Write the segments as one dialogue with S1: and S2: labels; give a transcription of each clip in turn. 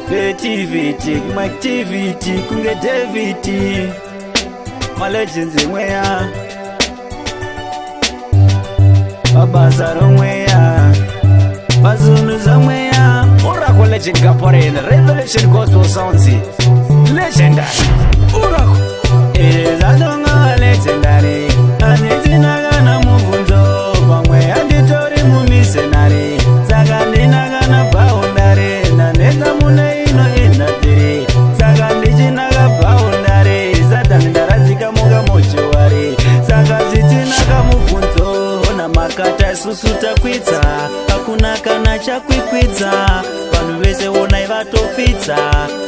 S1: Creativity, activity kunge David. Malegends emweya, pabasa romweya, pazunhu zvamweya.
S2: Oracle Legend Gapare, the Revelation Gospel Sounds. Legendary. Oracle.
S1: Zvatonga legendary, handisina kana mubvunzo. Pamwe handitori mumissionary, saka ndina kana boundary. Ndanetsa mune ino industry, saka ndichinaka boundary. Satani ndaradzika mukamochiwari, saka zvichinaka mubvunzo. Ona makata, isusu takwidza, hakuna kana chakwikwidza. Vanhu vese onai vatopfidza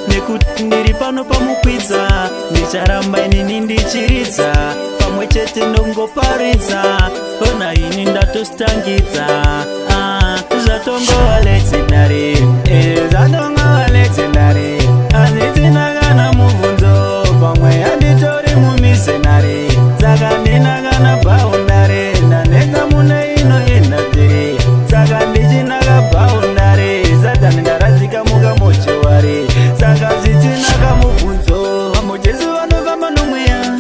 S1: nekuti ndiri pano pamukwidza. Ndicharamba inini ndichiridza pamwe chete ndongoparidza. Ona ini ndatositangidza. Ah, zvatongova legendary. Zvatongova legendary, handisina kana mubvunzo. Pamwe handitori mumissionary, saka ndina kana boundary. Ndanetsa mune ino industry, saka ndichinaka boundary. Satani ndaradzika mukamochiwari, saka zvichinaka mubvunzo. Vamujesu vanofamba nomweya,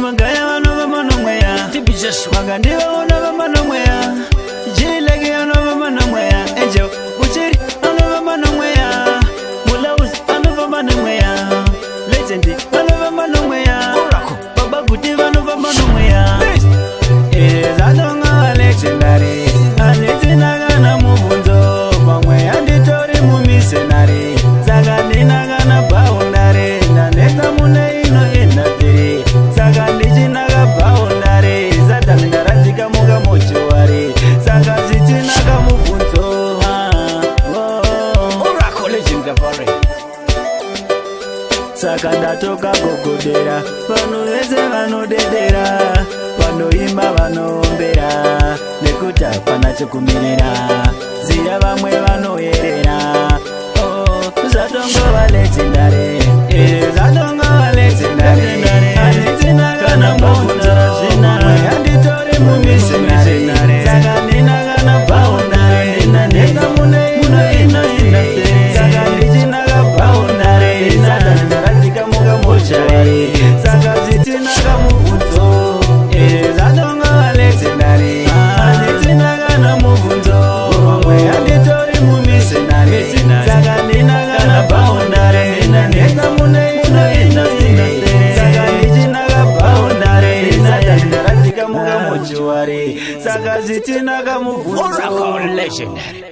S1: magaya vanofamba nomweya.
S2: TB Joshua.
S1: Magandivaona vamba nomweya, Jileke anofamba nomweya, Angel Uchiri anofamba nomweya, Mulauzi anofamba nomweya, Legend vanofamba nomweya.
S2: Oracle.
S1: Baba Guti vanofamba nomweya.
S2: List.
S1: Zvatonga legendary, handisina kana mubvunzo. Pamwe handitori mumissionary, saka ndina kana boundary. Ndanetsa mune ino industry, saka ndichinaka boundary. Satani ndaradzika mukamochiwari, saka zvichinaka mubvunzo. Ah, oh.
S2: Oracle Legend Gapare.
S1: Saka ndatoka gogodera, vanhu vese vanodedera, vanoimba vanoombera nekuti hapana chekumirira ziya, vamwe vanoyerera. Oh, zvatongova legendary. Zvatongova legendary, handisina kana mubvunzo. Pamwe handitori mumissionary, saka ndina kana boundary. Ndanetsa mune ino industry, saka ndichinaka boundary. Satani ndaradzika mukamochari, saka zvitinaka mubvunzo. Zvatongova legendary, handisina kana mubvunzo. Pamwe handitori mumissionary, saka ndina kana boundary. Ndanetsa mune ino industry, saka ndichinaka boundary. Satani ndaradzika mukamochiwari, saka zvitinaka mubvunzo.
S2: Oracle Legendary.